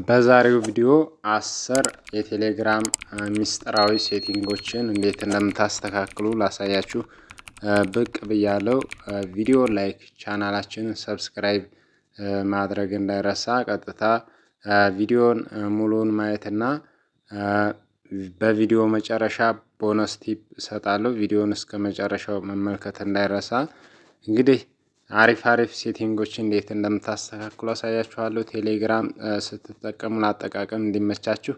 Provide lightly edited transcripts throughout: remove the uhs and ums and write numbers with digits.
በዛሬው ቪዲዮ 10 የቴሌግራም ሚስጥራዊ setting ኦችን እንዴት እንደምታስተካክሉ ላሳያችሁ ብቅ ብያለው። ቪዲዮ like፣ ቻናላችንን subscribe ማድረግ እንዳይረሳ። ቀጥታ ቪዲዮን ሙሉውን ማየትና በቪዲዮ መጨረሻ bonus tip እሰጣለሁ። ቪዲዮን እስከ መጨረሻው መመልከት እንዳይረሳ። እንግዲህ አሪፍ አሪፍ setting ኦች እንዴት እንደምታስተካክሉ አሳያችኋለሁ። ቴሌግራም ስትጠቀሙ ለአጠቃቀም እንዲመቻችሁ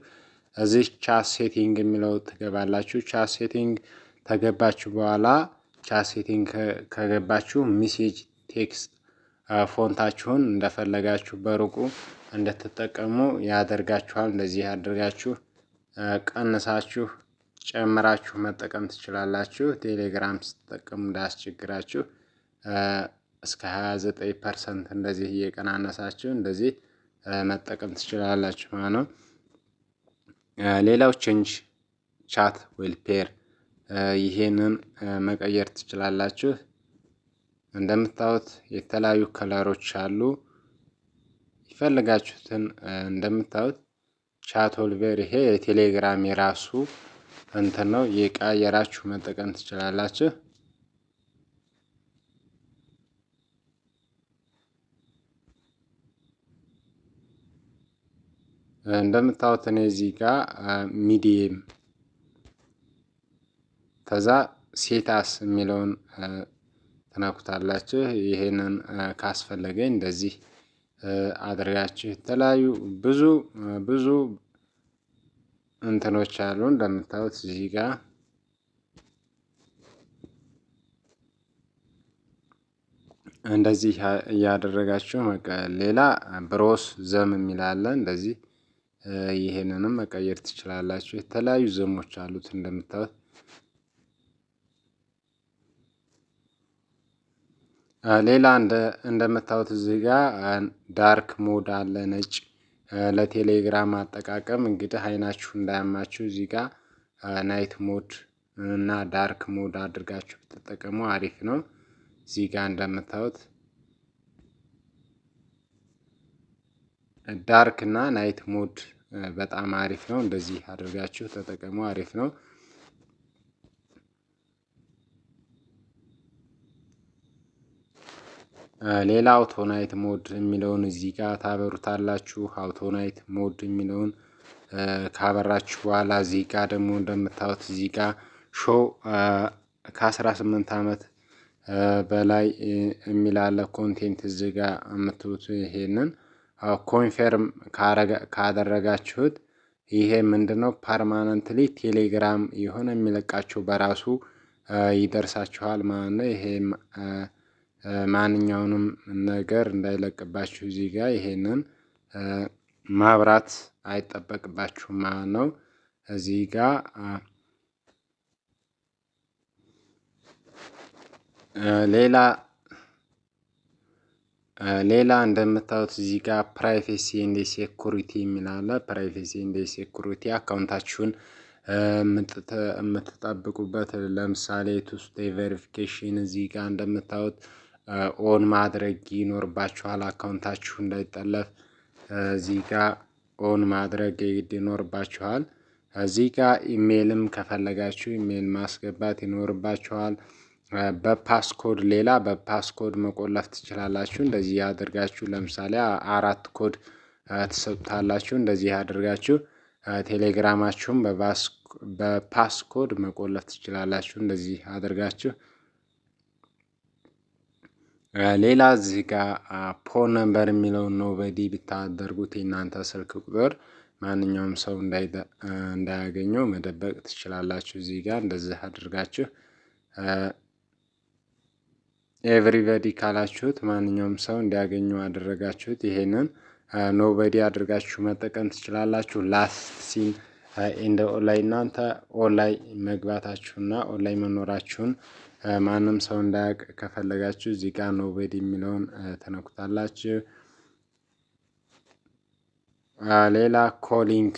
እዚህ chat setting የሚለው ትገባላችሁ። Chat setting ከገባችሁ በኋላ፣ chat setting ከገባችሁ message text font ኣችሁን እንደፈለጋችሁ በሩቁ እንድትጠቀሙ ያደርጋችኋል። እንደዚህ አድርጋችሁ ቀንሳችሁ ጨምራችሁ መጠቀም ትችላላችሁ። ቴሌግራም ስትጠቀሙ እንዳያስቸግራችሁ እስከ 29% እንደዚህ እየቀናነሳችሁ እንደዚህ መጠቀም ትችላላችሁ ማለት ነው። ሌላው change chat wallpaper፣ ይሄንን መቀየር ትችላላችሁ። እንደምታዩት የተለያዩ color ኦች አሉ። የፈለጋችሁትን እንደምታዩት chat wallpaper ይሄ የቴሌግራም የራሱ እንትን ነው። እየቀያየራችሁ መጠቀም ትችላላችሁ። እንደምታዩት እኔ እዚህ ጋር medium፣ ከዛ set as የሚለውን ትነኩታላችሁ። ይሄንን ካስፈለገኝ እንደዚህ አድርጋችሁ የተለያዩ ብዙ ብዙ እንትኖች አሉ። እንደምታዩት እዚህ ጋር እንደዚህ እያደረጋችሁ፣ ሌላ browse theme የሚል አለ። እንደዚህ ይሄንንም መቀየር ትችላላችሁ። የተለያዩ theme ኦች አሉት እንደምታዩት። ሌላ እንደምታዩት እዚህ ጋር dark mode አለ፣ ነጭ። ለቴሌግራም አጠቃቀም እንግዲህ አይናችሁ እንዳያማችሁ እዚህ ጋር night mode እና dark mode አድርጋችሁ ብትጠቀሙ አሪፍ ነው። እዚህ ጋር እንደምታዩት dark እና night mode በጣም አሪፍ ነው። እንደዚህ አድርጋችሁ ተጠቀሙ፣ አሪፍ ነው። ሌላ auto night mode የሚለውን እዚህ ጋር ታበሩታላችሁ። Auto night mode የሚለውን ካበራችሁ በኋላ እዚህ ጋር ደግሞ እንደምታዩት እዚህ ጋር show ከ18 ዓመት በላይ የሚል አለ፣ content እዚህ ጋር የምትሉት ይሄንን confirm ካደረጋችሁት ይሄ ምንድነው? Permanently ቴሌግራም የሆነ የሚለቃችሁ በራሱ ይደርሳችኋል ማለት ነው። ይሄ ማንኛውንም ነገር እንዳይለቅባችሁ እዚህ ጋር ይሄንን ማብራት አይጠበቅባችሁም ማለት ነው። እዚህ ጋር ሌላ እንደምታዩት እዚህ ጋር privacy and security የሚል አለ። Privacy and security account ኣችሁን የምትጠብቁበት፣ ለምሳሌ two step verification እዚህ ጋር እንደምታዩት on ማድረግ ይኖርባችኋል። Account ኣችሁ እንዳይጠለፍ እዚህ ጋር on ማድረግ የግድ ይኖርባችኋል። እዚህ ጋር ኢሜይልም ከፈለጋችሁ ኢሜይል ማስገባት ይኖርባችኋል። በ passcode፣ ሌላ በ passcode መቆለፍ ትችላላችሁ። እንደዚህ አድርጋችሁ ለምሳሌ አራት ኮድ ትሰጡታላችሁ። እንደዚህ አድርጋችሁ ቴሌግራማችሁን በ passcode መቆለፍ ትችላላችሁ። እንደዚህ አድርጋችሁ። ሌላ እዚህ ጋር phone number የሚለውን nobody ብታደርጉት የእናንተ ስልክ ቁጥር ማንኛውም ሰው እንዳያገኘው መደበቅ ትችላላችሁ። እዚህ ጋር እንደዚህ አድርጋችሁ everybody ካላችሁት ማንኛውም ሰው እንዲያገኘው አደረጋችሁት። ይሄንን nobody አድርጋችሁ መጠቀም ትችላላችሁ። Last seen and online፣ እናንተ ኦንላይን መግባታችሁና ኦንላይን መኖራችሁን ማንም ሰው እንዳያውቅ ከፈለጋችሁ እዚህ ጋር nobody የሚለውን ትነኩታላችሁ። ሌላ calling፣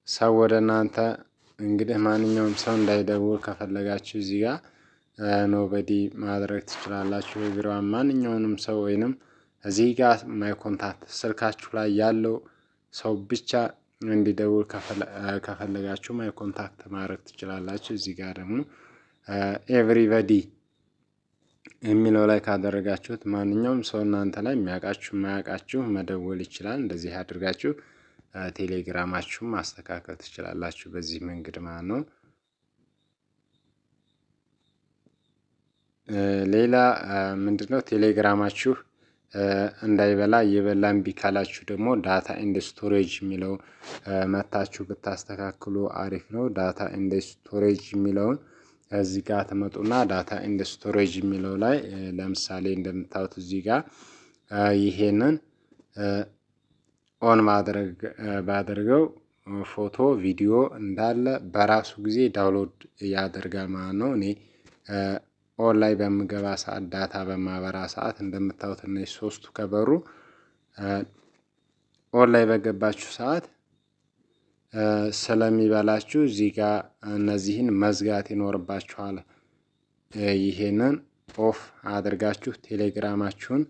ሰው ወደ እናንተ እንግዲህ ማንኛውም ሰው እንዳይደውል ከፈለጋችሁ እዚህ ጋር nobody ማድረግ ትችላላችሁ። Everyone፣ ማንኛውንም ሰው ወይንም እዚህ ጋር my contact ስልካችሁ ላይ ያለው ሰው ብቻ እንዲደውል ከፈለጋችሁ my contact ማድረግ ትችላላችሁ። እዚህ ጋር ደግሞ everybody የሚለው ላይ ካደረጋችሁት ማንኛውም ሰው እናንተ ላይ የሚያውቃችሁ የማያውቃችሁ መደወል ይችላል። እንደዚህ አድርጋችሁ ቴሌግራማችሁን ማስተካከል ትችላላችሁ በዚህ መንገድ ማለት ነው። ሌላ ምንድነው? ቴሌግራማችሁ እንዳይበላ፣ እየበላ እምቢ ካላችሁ ደግሞ data and storage የሚለው መታችሁ ብታስተካክሉ አሪፍ ነው። Data and storage የሚለውን እዚህ ጋር ትመጡና data and storage የሚለው ላይ ለምሳሌ እንደምታዩት እዚህ ጋር ይሄንን on ማድረግ ባደርገው ፎቶ፣ ቪዲዮ እንዳለ በራሱ ጊዜ download ያደርጋል ማለት ነው። እኔ ኦን ላይ በምገባ ሰዓት፣ data በማበራ ሰዓት እንደምታዩት እነዚህ ሶስቱ ከበሩ on ላይ በገባችሁ ሰዓት ስለሚበላችሁ እዚህ ጋር እነዚህን መዝጋት ይኖርባችኋል። ይሄንን off አድርጋችሁ ቴሌግራማችሁን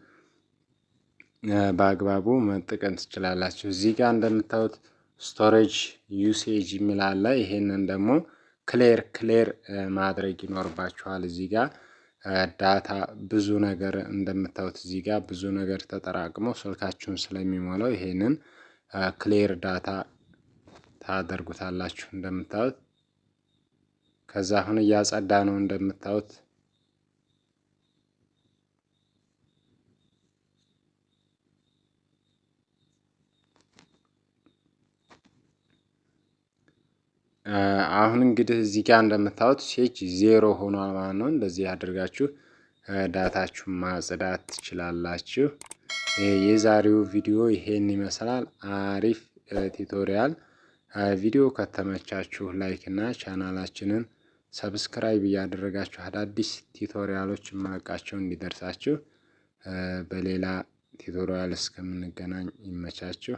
በአግባቡ መጠቀም ትችላላችሁ። እዚህ ጋር እንደምታዩት storage usage የሚል አለ። ይሄንን ደግሞ clear ማድረግ ይኖርባችኋል። እዚህ ጋር data ብዙ ነገር እንደምታዩት እዚህ ጋር ብዙ ነገር ተጠራቅሞ ስልካችሁን ስለሚሞላው ይሄንን clear data ታደርጉታላችሁ እንደምታዩት። ከዛ አሁን እያጸዳ ነው እንደምታዩት። አሁን እንግዲህ እዚህ ጋር እንደምታዩት usage 0 ሆኗል ማለት ነው። እንደዚህ አድርጋችሁ data ችሁን ማጽዳት ትችላላችሁ። የዛሬው ቪዲዮ ይሄን ይመስላል። አሪፍ tutorial ቪዲዮ ከተመቻችሁ like እና ቻናላችንን subscribe እያደረጋችሁ አዳዲስ tutorial ኦች የምለቃቸው እንዲደርሳችሁ፣ በሌላ tutorial እስከምንገናኝ ይመቻችሁ።